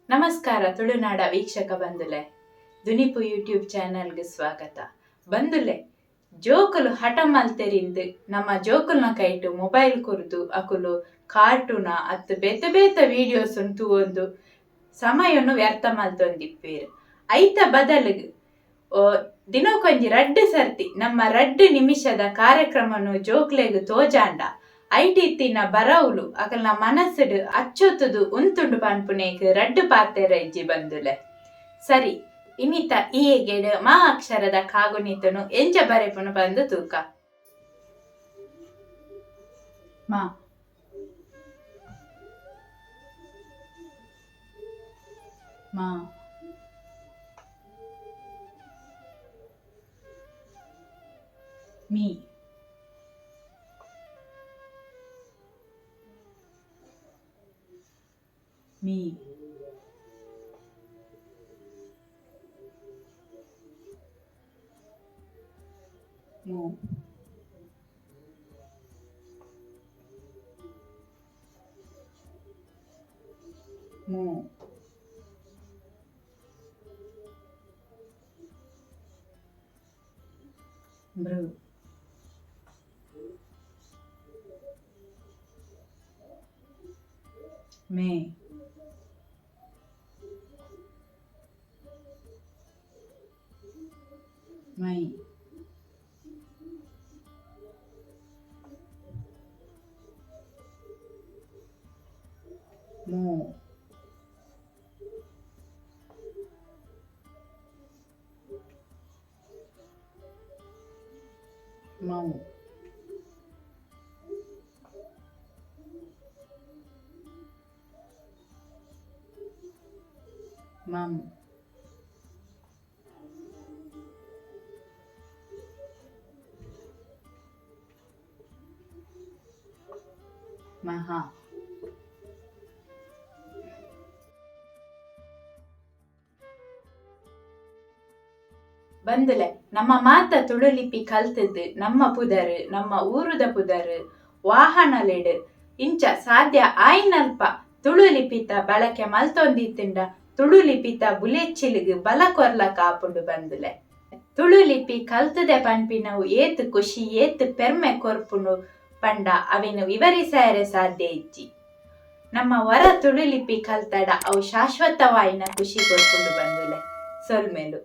ನಮಸ್ಕಾರ ತುಳುನಾಡ ವೀಕ್ಷಕ ಬಂಧುಲೆ, ದುನಿಪು ಯೂಟ್ಯೂಬ್ ಚಾನೆಲ್ಗೆ ಸ್ವಾಗತ. ಬಂಧುಲೆ, ಜೋಕುಲು ಹಠ ಮಲ್ತೆರಿಂದ್ ನಮ್ಮ ಜೋಕುಲ್ನ ಕೈಟ್ ಮೊಬೈಲ್ ಕೊರ್ದು ಅಕುಲು ಕಾರ್ಟೂನ ಅತ್ತು ಬೇತೆ ಬೇತೆ ವೀಡಿಯೋಸ್ ತೂವೊಂದು ಸಮಯೊನು ವ್ಯರ್ಥ ಮಲ್ತೊಂದಿಪ್ಪೆರ್. ಐತ ಬದಲಿಗ್ ದಿನಕ್ಕೊಂಜಿ ರಡ್ಡ್ ಸರ್ತಿ ನಮ್ಮ 2 ನಿಮಿಷದ ಕಾರ್ಯಕ್ರಮನು ಜೋಕ್ಲೆಗ್ ತೋಜಾಂಡ ಐಟಿ ಇತ್ತಿನ ಬರವುಲು ಅಕಲ್ನ ಮನಸ್ಸುಡು ಅಚ್ಚೊತ್ತುದು ಉಂತುಂಡು ಪನ್ಪುನೇಕ್ ರಡ್ಡ್ ಪಾತೆರ ಇಜ್ಜಿ ಬಂಧುಲೆ. ಸರಿ, ಇನ್ನಿತ ಈ ಎಗೆಡ್ ಮಾ ಅಕ್ಷರದ ಕಾಗುಣಿತನು ಎಂಚ ಬರೆಪುನು ಪಂದು ತೂಕ. ಮಾ ಮಾ ಮೀ ಮೀ ಮು ಮು ಮೃ ಮೇ ಮೈ ಮೋ ಮೌ ಮಂ ಮಹಾ. ಬಂದುಲೆ, ನಮ್ಮ ಮಾತ ತುಳು ಲಿಪಿ ಕಲ್ತದ್ದು ನಮ್ಮ ಪುದರ್, ನಮ್ಮ ಊರುದ ಪುದರ್, ವಾಹನಲೆಡು ಇಂಚ ಸಾಧ್ಯ ಆಯಿನಲ್ಪ ತುಳು ಲಿಪಿತ ಬಳಕೆ ಮಲ್ತೊಂದಿತ್ತಿಂಡ ತುಳು ಲಿಪಿತ ಬುಲೆಚ್ಚಿಲಿಗ್ ಬಲ ಕೊರ್ಲ ಕಾಪುಂಡು ಬಂದುಲೆ. ತುಳು ಲಿಪಿ ಕಲ್ತದೆ ಪನ್ಪಿನವು ಏತ್ ಖುಷಿ ಏತ್ ಪೆರ್ಮೆ ಕೊರ್ಪುಂಡು ಪಂಡ ಅವೆನು ವಿವರಿಸಾರೆ ಸಾಧ್ಯ ಇಜ್ಜಿ. ನಮ್ಮ ವರ ತುಳು ಲಿಪಿ ಕಲ್ತಡ ಅವು ಶಾಶ್ವತವಾಯಿನ ಖುಷಿ ಕೊರ್ಪುಂಡು ಬಂದುಲೆ. ಸೊಲ್ಮೆಲು.